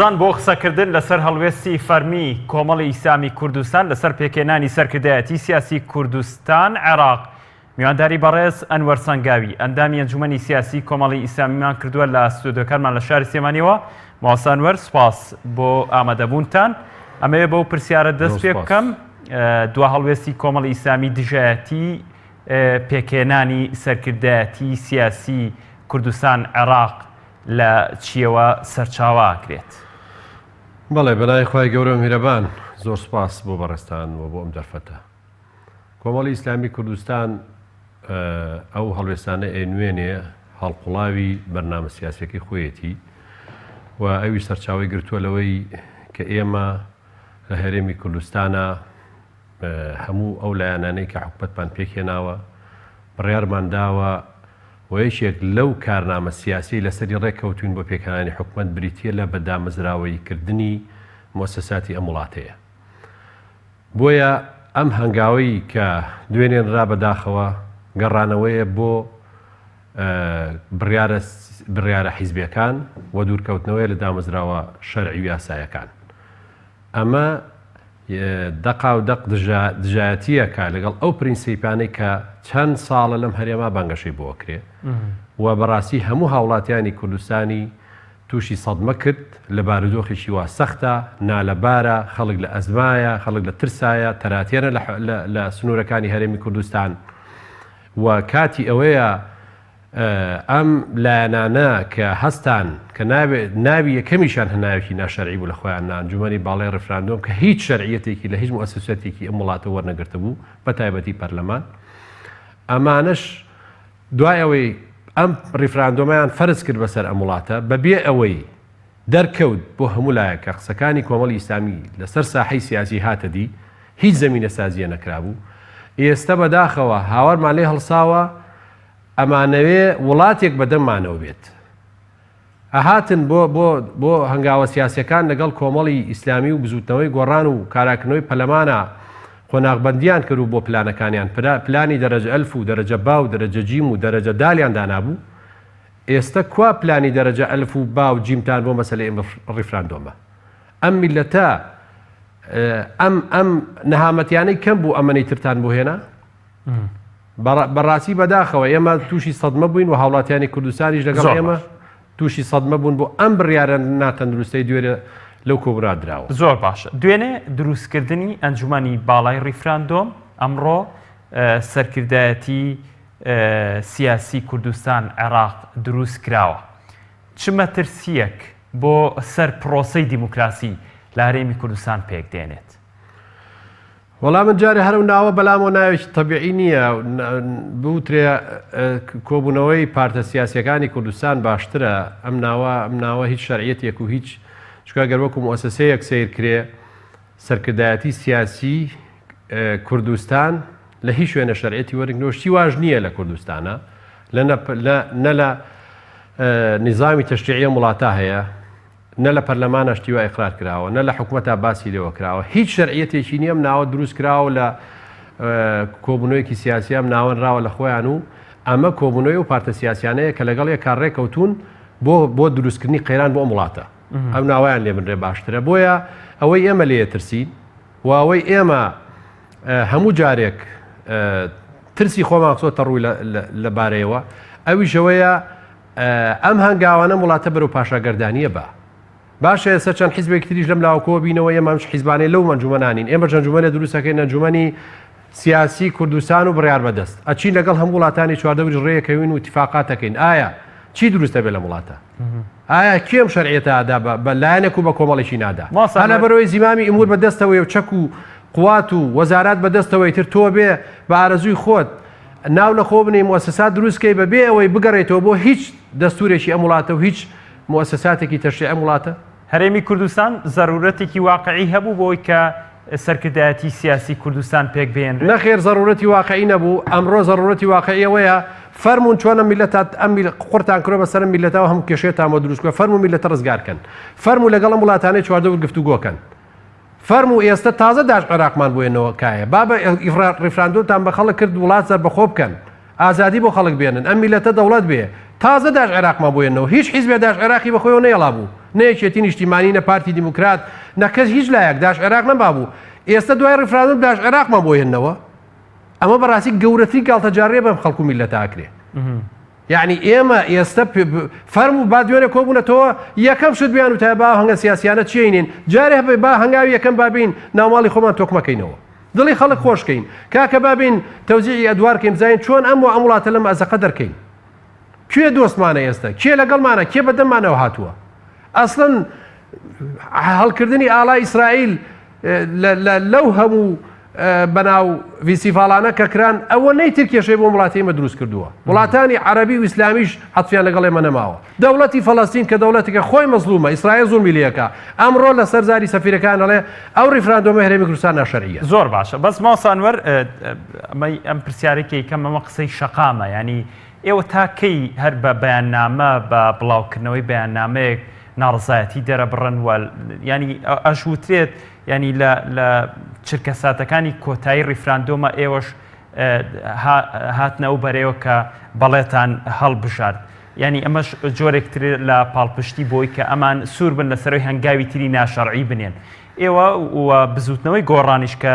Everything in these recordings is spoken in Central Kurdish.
زان بۆ قسەکردن لەسەر هەڵوێستی فەرمی کۆمەڵی ئیسلامی کوردستان لەسەر پێکهێنانی سەرکردایەتی سیاسی کوردستان عێراق میوانداری بەڕێز ئەنوەر سەنگاوی ئەندامی ئەنجومەنی سیاسی کۆمەڵی ئیسلامیمان کردووە لە ستۆدیۆکانمان لە شاری سلێمانیەوە مامۆستا ئەنوەر سوپاس بۆ ئامادەبوونتان ئەمەوێ بەو پرسیارە دەست پێ بکەم دوا هەڵوێستی کۆمەڵی ئیسلامی دژایەتی پێکهێنانی سەرکردایەتی سیاسی کوردستان عێراق لە چیەوە سەرچاوە ئەگرێت؟ بەڵێ بەناوی خوای گەورەو میهرەبان زۆر سوپاس بۆ بەڕێزتان و بۆ ئەم دەرفەتە. کۆمەڵی ئیسلامی کوردستان ئەو هەڵوێستانە ئەینوێنێ هەڵقوڵاوی بەرنامە سیاسیەکەی خۆیەتی و ئەویش سەرچاوەی گرتووە لەوەی کە ئێمە لە هەرێمی کوردستانا هەموو ئەو لایەنانەی کە حکومەتمان پێکهێناوە بڕیارمان داوە و یەکێک لەو کارنامە سیاسیەی لەسەری ڕێککەوتوین بۆ پێکهێنانی حکومەت بریتیە لە بە دامەزراوەیی کردنی موسەساتی ئەم وڵاتەیە. بۆیە ئەم هەنگاوەی کە دوێنێ نرا بە داخەوە گەڕانەوەیە بۆ بڕیارە بڕیارە حیزبیەکان و دوورکەوتنەوەیە لە دامەزراوە شەرعی و یاسایەکان. ئەمە دەقاو دەق دژایەتییەکە لەگەڵ ئەو پرینسیپانەی کە چەند ساڵە لەم هەرێما بانگەشەی بۆ ئەکرێ و بەڕاستی هەموو هاوڵاتیانی کوردستانی تووشی سەدمە کرد لە بارودۆخێکی وا سەختە، نالەبارە، خەڵک لە ئەزمایە، خەڵک لە ترسایە، تەراتێنە لە سنوورەکانی هەرێمی کوردستان و کاتی ئەوەیە ئەم لایەنانە کە هەستان کە ناوی یەکەمیشیان هەر ناوێکی ناشەرعی بوو لە خۆیان نا ئەنجومەنی باڵای ڕیفراندۆم کە هیچ شەرعیەتێکی لە هیچ موئەسسەتێکی ئەم وڵاتە وەرنەگرتبوو بە تایبەتی پەرلەمان ئەمانەش دوای ئەوەی ئەم ڕیفراندۆمەیان فەرز کرد بەسەر ئەم وڵاتە بەبێ ئەوەی دەرکەوت بۆ هەموو لایەک کە قسەکانی کۆمەڵی ئیسلامی لەسەر ساحەی سیاسی هاتە دی هیچ زەمینەسازیە نەکرابوو ئێستە بەداخەوە هاوارمان لێ هەڵساوە ئەمانەوێ وڵاتێک بە دەممانەوە بێت. ئەهاتن بۆ بۆ بۆ هەنگاوە سیاسیەکان لەگەڵ کۆمەڵی ئیسلامی و بزوتنەوەی گۆڕان و کاراکردنەوەی پەلەمانە قۆناغبەندیان کرد و بۆ پلانەکانیان پلانی دەرەجە ئەلف و دەرەجە با و دەرەجە جیم و دەرەجە دالیان دانابوو ئێستە کوا پلانی دەرەجە ئەلف و با و جیمتان بۆ مەسەلەی ئەم ڕیفراندۆمە ئەم میللەتە ئەم ئەم نەهامەتیانەی کەم بوو ئەمەنەی ترتان بۆ هێنا؟ بەڕاستی بەداخەوە ئێمە تووشی سەدمە بووین و هاوڵاتیانی کوردستانیش لەگەڵ ئێمە تووشی سەدمە بوون بۆ ئەم بڕیارە ناتەندروستەی دوێنێ لەو کۆبرا دراوە. زۆر باشە دوێنێ دروستکردنی ئەنجومەنی باڵای ڕیفراندۆم ئەمڕۆ سەرکردایەتی سیاسی کوردستان عێراق دروست کراوە چ مەترسیەک بۆ سەر پرۆسەی دیموکراسی لە هەرێمی کوردستان پێک دێنێت؟ وەڵا من جارێ هەر ئەو ناوە بەلامەوە ناوێکی تەبیعی نییە بوترێ کۆبوونەوەی پارتە سیاسیەکانی کوردستان باشترە ئەم ناوە ئەم ناوە هیچ شەرعیەتێک و هیچ چکا گەر وەکو موسسەیەک سیر کرێ سەرکردایەتی سیاسی کوردستان لە هیچ شوێنە شەرعەتی وەرگنەوە شتی واش نییە لە کوردستانە لە نە لە نظامی تەشریعی ئەم وڵاتە هەیە نە لە پەرلەمانا شتی وا ئیقرار کراوە، نە لە حکومەتا باسی لێوە کراوە، هیچ شەرعیەتێکی نیە ئەم ناوە دروست کراوە لە کۆبونەوەیەکی سیاسی ئەم ناوە نراوە لە خۆیان و ئەمە کۆبونەوەی ئەو پارتە سیاسیانەیە کە لەگەڵ یەکا ڕێکەوتوون بۆ بۆ دروستکردنی قەیران بۆ ئەم وڵاتە ئەو ناوەیان لێ بنرێ باشترە بۆیە ئەوەی ئێمە لێ ترسین و ئەوەی ئێمە هەموو جارێک ترسی خۆمان خستۆتە ڕووی لە بارەیەوە ئەویش ئەوەیە ئەم هەنگاوانە وڵاتە بەرەو پاشاگەردانیە با. باشە ئێستا چەند حیزبێکی تریش لەم لاوە کۆ بینەوە ئێمە ئەم حیزبانەی لەو ئەنجومەنانین ئێمەش ئەنجومەنێ دروست ئەکەین ئەنجومەنی سیاسی کوردستان و بڕیار بەدەست ئەچین لەگەڵ هەموو وڵاتانی چواردەوریش ڕێکەوین و اتفاقات ئەکەین ئایا چی دروست ئەبێ لەم وڵاتە ئایا کێ ئەم شەرعیەتە ئەدا بە لایەنێک و بە کۆمەڵێکی نادا هەر لەبەرئەوەی زیمامی ئمور بە دەستەوەی و چەک و قوات و وەزارات بە دەستەوەی تر تۆ بێ بە ئارەزووی خۆت ناو لە خۆ بنێی موئەسەسات دروست کەی بە بێ ئەوەی بگەڕێیتەوە بۆ هیچ دەستورێکی ئەم وڵاتە و هیچ موئەسەساتێکی تەشریعی ئەم وڵاتە. هەرێمی کوردستان زەرورەتێکی واقعی هەبوو بۆی کە سەرکردایەتی سیاسی کوردستان پێک بهێنرێت؟ نەخێر زەرورەتی واقعی نەبوو، ئەمڕۆ زەرورەتی واقعی ئەوەیە فەرموون چۆن ئەم میللەتە ئەم قوڕتان کردوە بەسەر ئەم میللەتەوە هەموو کێشەیەتان بۆ دروست کردوە فەرموو میللەتە ڕزگار کەن فەرموو لەگەڵ ئەم وڵاتانەی چواردەور گفتوگۆ کەن فەرموو ئێستە تازە داش عێراقمان بۆ ێنەوە کایە بابە ڕیفراندۆمتان بە خەڵک کرد وڵات سەربەخۆ بکەن ئازادی بۆ خەڵک بێنن ئەم میلەتە دەوڵەت بێ. تازە داش عێراقمان بۆ یەنەوە هیچ حیزبێ داش عێراقی بە خۆیەوە نەیەڵابوو نە یەکێتی نیشتیمانی نە پارتی دیموکرات نە کەس هیچ لایەک داش عێراق نەمابوو ئێستا دوای ڕیفراندۆم داش عێراقمان بۆ یەنەوە ئەمە بەڕاستی گەورەترین گاڵتەجاڕیە بەم خەڵک و میللەتە ئەکرێ. یەعنی ئێمە ئێستە فەرموو با دوێنێ کۆبوونەتەوە یەکەم شت بیان وتایە با ئەو هەنگە سیاسیانە چێینین جارێ هەبێ با هەنگاوی یەکەم با بین ناوماڵی خۆمان تۆکمەکەینەوە دڵی خەڵک خۆشکەین کاکە با بین تەوزیعی ئەدوار کەین بزانین چۆن ئەم و ئەم وڵاتە لەم ئەزەقە دەرکەین کوێ دۆستمانە ئێستە کێ لەگەڵمانە کێ بەدەممانەوە هاتووە ئەسڵەن هەڵکردنی ئاڵای ئیسرائیل لەو هەموو بەناو ڤیستیڤاڵانە کە کران ئەوەنەی تر کێشەی بۆ وڵاتی ئێمە دروست کردووە وڵاتانی عەربی و ئیسلامیش عەتفیان لەگەڵ ئێمە نەماوە دەوڵەتی فەڵەستین کە دەوڵەتێکە خۆی مەزلومە ئیسرائیل زوڵمی لێکا ئەمڕۆ لەسەر زاری سەفیرەکان ئەڵێ ئەو ڕیفراندۆمە هەرێمی کوردستان ناشەرعیە. زۆر باشە بەس مامۆستا ئەنوەر ئەمەی ئەم پرسیارەی کە یکەم ئەمە قسەی شەقامە یانی ئێوە تا کەی هەر بە بەیاننامە بە بڵاوکردنەوەی بەیاننامەیەک ناڕەزایەتی دەرەبڕن و ینی ئەشوترێت ینی لە لە چرکەساتەکانی کۆتایی ڕیفراندۆمە ئێوەش هاتنە ئەو بەرەیەوە کە بەڵێتان هەڵبژارد ینی ئەمەش جۆرێک تر لە پاڵپشتی بۆی کە ئەمان سوور بن لەسەرەوەی هەنگاوی تری ناشەرعی بنێن ئێوە و بزوتنەوەی گۆڕانیش کە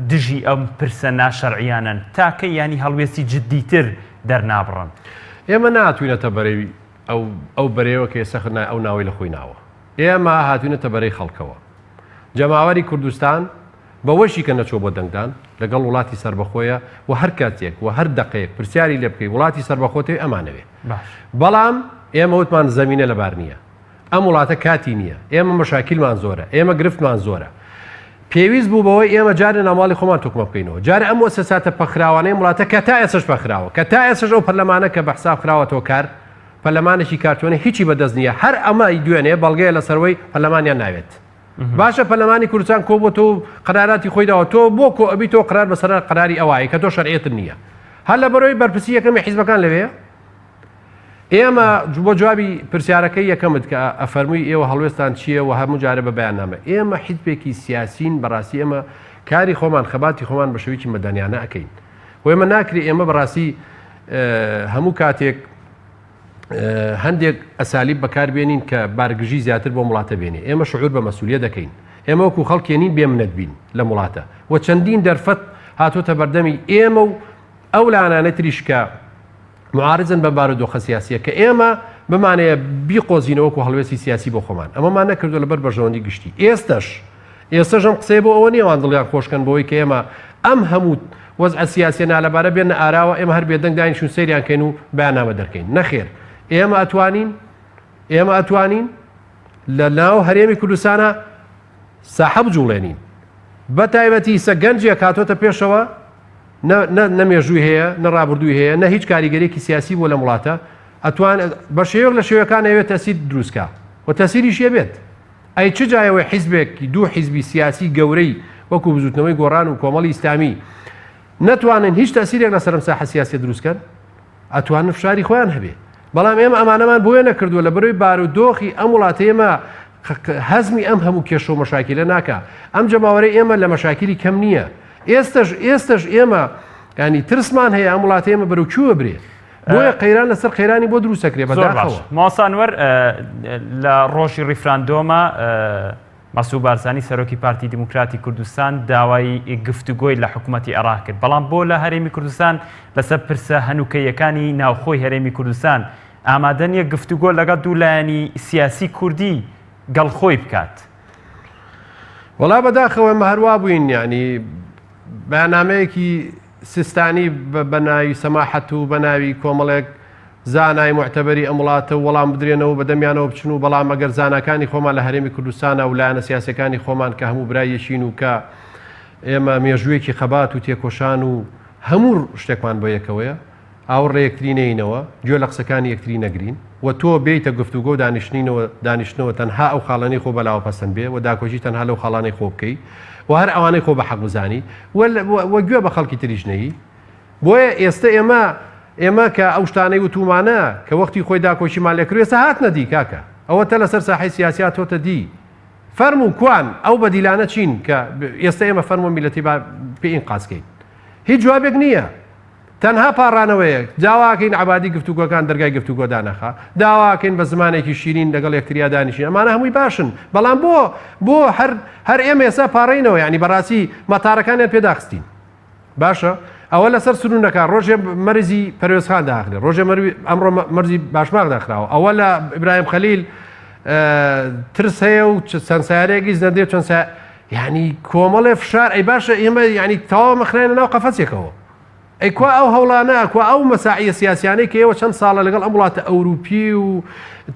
دژی ئەم پرسە ناشەرعیانەن تا کەی یانی هەڵوێستی جدیتر دەرنابڕن؟ ئێمە نەهاتوینەتە بەرەی ئەو ئەو بەرەیەوە کە ئێستا ئەو ناوەی لە خۆی ناوە. ئێمە هاتوینەتە بەرەی خەڵکەوە. جەماوەری کوردستان بەوەشی کە نەچووە بۆ دەنگدان، لەگەڵ وڵاتی سەربەخۆیە و هەر کاتێک و هەر دەقەیەک پرسیاری لێ بکەی وڵاتی سەربەخۆتەوێ ئەمانەوێ. بەڵام ئێمە وتمان زەمینە لەبار نییە. ئەم وڵاتە کاتی نییە، ئێمە مەشاکیلمان زۆرە، ئێمە گرفتمان زۆرە. پێویست بوو بەوەی ئێمە جارێ ناوماڵی خۆمان توکمە بکەینەوە، جارێ ئەم موئەسەساتە پەکخراوانەی ئەم وڵاتە کە تا ئێستەش پەکخراوە، کە تا ئێستەش ئەو پەرلەمانە کە بە حساب خراوەتەوە کار، پەرلەمانێکی کارتۆنی هیچی بەدەست نییە، هەر ئەمە ی دوێنێ بەڵگەیە لەسەروەی پەرلەمانیان ناوێت. باشە پەرلەمانی کوردستان کۆبۆتەوە و قەراراتی خۆی داوە، تۆ بۆ کۆ ئەبیتەوە قەرار بەسەر قەراری ئەوایە کە تۆ شەرعیەتت نییە. هەر لەبەرئەوەی بەرپرسی یەکەمی حیزبەکان لەوێیە؟ ئێمە بۆ جوابی پرسیارەکەی یەکەمت کە ئەفەرمووی ئێوە هەڵوێستان چییە و هەموو جارێ بە بەیاننامە ئێمە حیزبێکی سیاسین بەڕاستی ئێمە کاری خۆمان خەباتی خۆمان بە شێوەیەکی مەدەنیانە ئەکەین و ئێمە ناکرێ ئێمە بەڕاستی هەموو کاتێک هەندێک ئەسالیب بەکاربێنین کە بارگژی زیاتر بۆ وڵاتە بێنێ ئێمە شعور بە مەسولیە دەکەین ئێمە وەکو خەڵکێنین بێ منەت بین لە وڵاتە و چەندین دەرفەت هاتۆتە بەردەمی ئێمە و ئەو لایەنانەی تریش کە معارزن بەم بارودۆخە سیاسیە کە ئێمە بمانەیە بیقۆزینەوە وەکو هەڵوێستی سیاسی بۆ خۆمان ئەمەمان نەکردو لەبەر بەرژەوەندی گشتی ئێستەش ئێستەش ئەم قسەیە بۆ ئەوە نییە ئەوان دڵیان خۆشکەن بەوەی کە ئێمە ئەم هەموو وەزعە سیاسیە نالەبارە بێنە ئاراوە ئێمە هەر بێدەنگ دانیشین و سەیریان کەین و بەیاننامە دەرکەین نەخێر ئێمە ئەتوانین ئێمە ئەتوانین لە ناو هەرێمی کوردستانە ساحە بجوڵێنین بە تایبەتی ئیسە گەنجێک هاتۆتە پێشەوە نە نە نە مێژووی هەیە نە ڕابردووی هەیە نە هیچ کاریگەریەکی سیاسی بووە لەم وڵاتە ئەتوان بە شێوەیەک لە شێوەکان ئەوێت تەسیر دروست کا و تەسیریش ئەبێت ئەی چ جایەوەی حیزبێک دوو حیزبی سیاسی گەورەی وەکو بزوتنەوەی گۆڕان و کۆمەڵی ئیسلامی نەتوانن هیچ تەسیرێک لەسەر ئەم ساحە سیاسیە دروست کەن ئەتوانن فشاری خۆیان هەبێ بەڵام ئێمە ئەمانەمان بۆیە نەکردووە لە بەرەوەی بارودۆخی ئەم وڵاتە ئێمە هەزمی ئەم هەموو کێشە و مەشاکیلە ناکا ئەم جەماوەرەی ئێمە لە مەشاکیلی کەم نییە ئێستش ئێستش ئێمە ینی ترسمان هەیە ئەم وڵاتە ئێمە بەرەو کوێ برێ بۆیە قەیران لەسەر قەیرانی بۆ دروستەکرێ بەداخەوە مامۆستا ئەنوەر لە ڕۆژی ڕیفراندۆمە مەسعود بارزانی سەرۆکی پارتی دیموکراتی کوردستان داوای گفتوگۆی لە حکومەتی عێراق کرد، بەڵام بۆ لە هەرێمی کوردستان لەسەر پرسە هەنووکەییەکانی ناوخۆی هەرێمی کوردستان ئامادە نییە گفتوگۆ لەگەڵ دوو لایەنی سیاسی کوردی گەڵ خۆی بکات؟ وەڵا بەداخەوە ئێمە هەر وا بووین یانی بەیاننامەیەکی سیستانی بە ناوی سەماحەت و بە ناوی کۆمەڵێک زانای موعتەبەری ئەم وڵاتە و وەڵام بدرێنەوە و بەدەمیانەوە بچن و بەڵام ئەگەر زاناکانی خۆمان لە هەرێمی کوردستانا و لایەنە سیاسیەکانی خۆمان کە هەموو برای یەکین و کە ئێمە مێژوویەکی خەبات و تێکۆشان و هەموو شتێکمان بۆ یەکەوەیە ئاوڕ لە یەکتری نەینەوە گوێ لە قسەکانی یەکتری نەگرین و تۆ بێیتە گفتوگۆ و دانیشتنینەوە دانیشتنەوە تەنها ئەو خاڵانەی خۆ بەلاوە پەسەند بێ و داکۆکی تەنها لەو خاڵانەی خۆ بکەی و هەر ئەوانەی خۆ بە حەق بزانی و گوێ بە خەڵکی تریش نەیی بۆیە ئێستە ئێمە ئێمە کە ئەو شتانەی وتوومانە کە وەختی خۆی داکۆکیمان لێ کرد ئێستا هاتنە دی کاکە ئەوەتە لەسەر ساحەی سیاسی هاتۆتە دی فەرموو کوان ئەو بەدیلانە چین کە ئێستا ئێمە فەرموو میللەتی با پێ ئینقاز کەین هیچ جوابێک نییە. تەنها پاڕانەوەیە، داواکەین عەبادی گفتوگۆکان دەرگای گفتوگۆ دانەخا، داواکەین بە زمانێکی شیرین لەگەڵ یەکتریا دانیشین، ئەمانە هەمووی باشن، بەڵام بۆ بۆ هەر هەر ئێمە ئێستا پاڕێینەوە یانی بەڕاستی مەتارەکانیان پێ داخستین. باشە ئەوە لەسەر سنوورەکە ڕۆژێ مەرزی پەروێزخان داخرێ ڕۆژێ ئەمڕۆ مەرزی باشماغ داخراوە ئەوە لە ئیبراهیم خەلیل ترس هەیە و چەند سیارەیەک ئیز نەدرێت چەند یعنی کۆمەڵێ فشار ئەی باشە ئێمە یعنی تەواو مەخراینە ناو قەفەسێکەوە ئەی کوا ئەو هەوڵانە کوا ئەو مەساعیە سیاسیانەی کە ئێوە چەند ساڵە لەگەڵ ئەم وڵاتە ئەوروپی و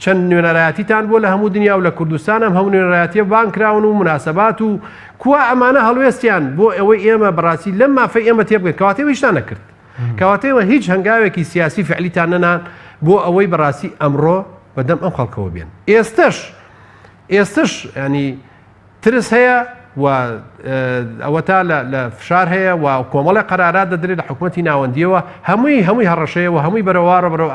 چەند نوێنەرایەتیتان بووە لە هەموو دنیا و لە کوردستان ئەم هەموو نوێنەرایەتیە بانگ کراون و مناسبات و کوا ئەمانە هەڵوێستیان بۆ ئەوەی ئێمە بەڕاستی لەم مافەی ئێمە تێبگەن کەواتە ئێوە هیچتان نەکرد کەواتە ئێوە هیچ هەنگاوێکی سیاسی فعلیتان نەنان بۆ ئەوەی بەڕاستی ئەمڕۆ بەدەم ئەم خەڵکەوە بێن ئێستش ئێستش ینی ترس هەیە و ئەوەتا لە فشار هەیە و کۆمەڵی قەرارات دەدرێت لە حکوومەتی ناوەندیەوە هەمووی هەمووی هەڕەشەیە و هەمووی بەرەوارە بەرەو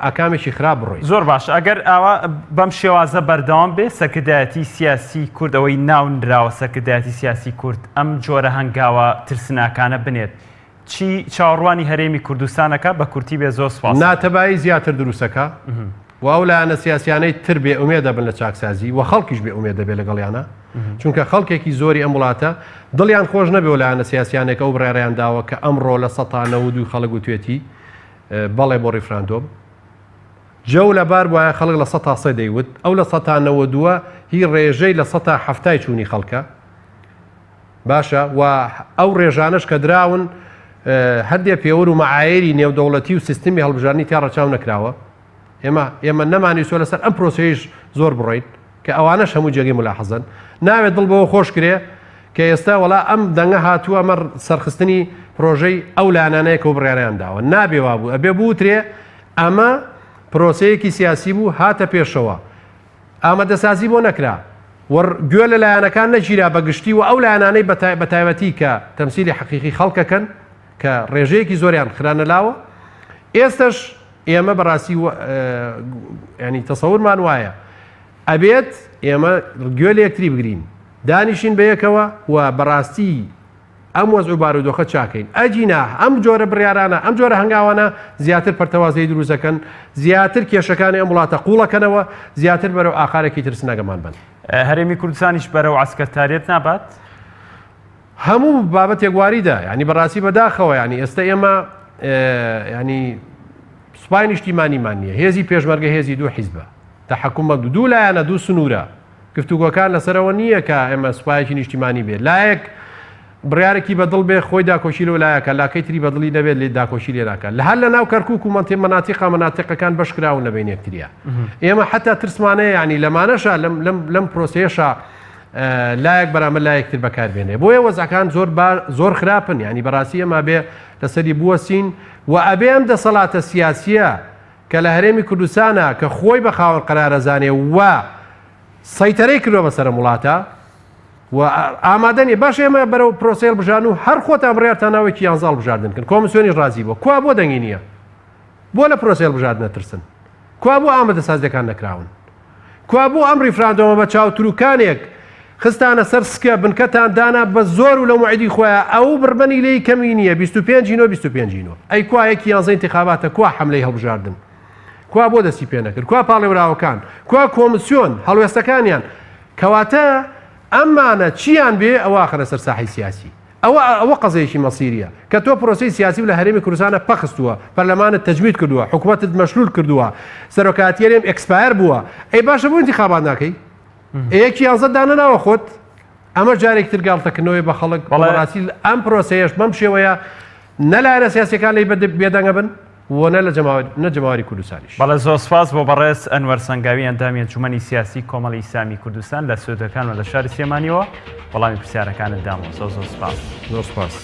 ئاکامێکی خراپ بڕۆی. زۆر باش ئەگەر ئاوا بەم شێوازە بەردەوام بێ سەرکردایەتی سیاسی کورد ئەوەی ناونراوە سەرکردایەتی سیاسی کورد ئەم جۆرە هەنگاوە ترسناکانە بنێت چی چاوەڕوانی هەرێمی کوردستان ئەکا بە کورتی بێ زۆر سوپاست. ناتەبایی زیاتر دروست ئەکا و ئەو لایەنە سیاسیانەی تر بێ ئومێد ئەبن لە چاکسازی و خەڵکیش بێ ئومێد دەبێ لەگەڵیانا چونکە خەڵکێکی زۆری ئەم وڵاتە دڵیان خۆش نەبێ و لایەنە سیاسیانێک ئەو بڕیارەیان داوە کە ئەمڕۆ 92% خەڵک وتوێتی بەڵێ بۆ ڕیفراندۆم جەو لەبار بوایە خەڵک 3% دەیوت ئەو 92% هی ڕێژەی 70% چوونی خەڵکە باشە و ئەو ڕێژانەش کە دراون هەندێ پێوەر و مەعایری نێودەوڵەتی و سیستمی هەڵبژاردنی تیا ڕەچاو نەکراوە. ئێمە ئێمە نەمانویستوە لەسەر ئەم پرۆسەیەش زۆر بڕۆین کە ئەوانەش هەموو جێگەی ملاحەزەن. ناوێت دڵ بەوە خۆش کرێ کە ئێستا وەڵا ئەم دەنگە هاتووە ئەمە سەرخستنی پرۆژەی ئەو لایەنانەیە کە بڕیاریان داوە. نابێ وابوو ئەبێ بوترێ ئەمە پرۆسەیەکی سیاسی بوو هاتە پێشەوە. ئامادەسازی بۆ نەکرا و گوێ لە لایەنەکان نەگیرا بە گشتی و ئەو لایەنانەی بە تایبەتی کە تەمسیلی حەقیقی خەڵکەکەن کە ڕێژەیەکی زۆریان خرانە لاوە ئێستش ئێمە بەڕاستی ینی تەسەورمان وایە ئەبێت ئێمە گوێ لە یەکتری بگرین دانیشین بە یەکەوە و بەڕاستی ئەم وەزع و بارودۆخە چاکەین ئەگینا ئەم جۆرە بڕیارانە ئەم جۆرە هەنگاوانە زیاتر پەرتەوازەیی دروست دەکەن زیاتر کێشەکانی ئەم وڵاتە قوڵەکەنەوە زیاتر بەرەو ئاقارێکی ترسناکەمان بەن. هەرێمی کوردستانیش بەرەو عەسکەرتاریەت نابات؟ هەموو بابەتێک واریدە یانی بەڕاستی بەداخەوە یانی ئێستا ئێمە ینی سوپای نیشتیمانیمان نییە هێزی پێشمەرگە هێزی دوو حیزبە تەحەکوم بەم دوو لایەنە دوو سنوورە گفتوگۆکان لەسەرەوە نییە کە ئێمە سوپایەکی نیشتیمانی بێت لایەک بڕیارێکی بە دڵ بێ خۆی داکۆکی لەو لایەکە لاکەی تری بە دڵی نەبێت لێ داکۆکی لێ ناکات لە هەر لە ناو کەرکوک و مەنتی مەناتیقا مەناتیقەکان بەش کراون لە بین یەکتریا ئێمە حتا ترسمانەیە ینی لەمانەشا لەم لەم لەم پرۆسەیەشا لایەک بەرامبەر لایەکتر بەکاربێنێ بۆیە وەزعەکان زۆر زۆر خراپن ینی بەڕاستی ئێمە بێ لەسەری بوەسین و ئەبێ ئەم دەسەڵاتە سیاسیە کە لە هەرێمی کوردستانە کە خۆی بە خاوەن قەرار ئەزانێ و سەیتەرەی کردوە بەسەر ئەم وڵاتە و ئامادە نیە باشە ئێمە بەرەو پرۆسەی هەڵبژاردن و هەر خۆتان بڕیارتان ناوێکی یانزە هەڵبژاردن بکەن کۆمسیۆنیش ڕازی بووە کوا بۆ دەنگی نییە بۆ لە پرۆسەی هەڵبژاردنە ترسن کوا بۆ ئامادەسازیەکان نەکراون کوا بۆ ئەم ڕیفراندۆمە بە چاوتروکانێک خستانە سەر سکە بنکەتان دانا بە زۆر و لە موعیدی خۆیا ئەو بڕبەنی لێی کەمی نییە 25 ی نۆ 25 ی نۆ ئەی کوا یەکی یانزە ئینتخاباتە کوا حەملەی هەڵبژاردن کوا بۆ دەستی پێ نەکرد کوا پاڵێوراوەکان کوا کۆمسیۆن هەڵوێستەکانیان کەواتە ئەمانە چیان بێ ئەوە ئەخەنە سەر ساحەی سیاسی ئەوە ئەوە قەزەیەکی مەسیریە کە تۆ پرۆسەی سیاسی لە هەرێمی کوردستانە پەخستووە پەرلەمانت تەجمید کردووە حکوومەتت مەشلول کردووە سەرۆکایەتی هەرێم expire بووە ئەی باشە بۆ ئینتخابات ناکەی ئێ یەکی یانزە دانەناوە خۆت ئەمە جارێک تر گاڵتەکردنەوەی بە خەڵک بەڕاستی ئەم پرۆسەیەش بەم شێوەیە نە لایەنە سیاسیەکان لێی بێدەنگە بن و نە لە جەماوەر نە جەماوەری کوردستانیش. بەڵێ زۆر سپاس بۆ بەڕێز ئەنوەر سەنگاوی ئەندامی ئەنجومەنی سیاسی کۆمەڵی ئیسلامی کوردستان لە ستۆدیۆکانمان لە شاری سلێمانیەوە وەڵامی پرسیارەکانت دامەوە زۆر زۆر سپاس. زۆر سپاس.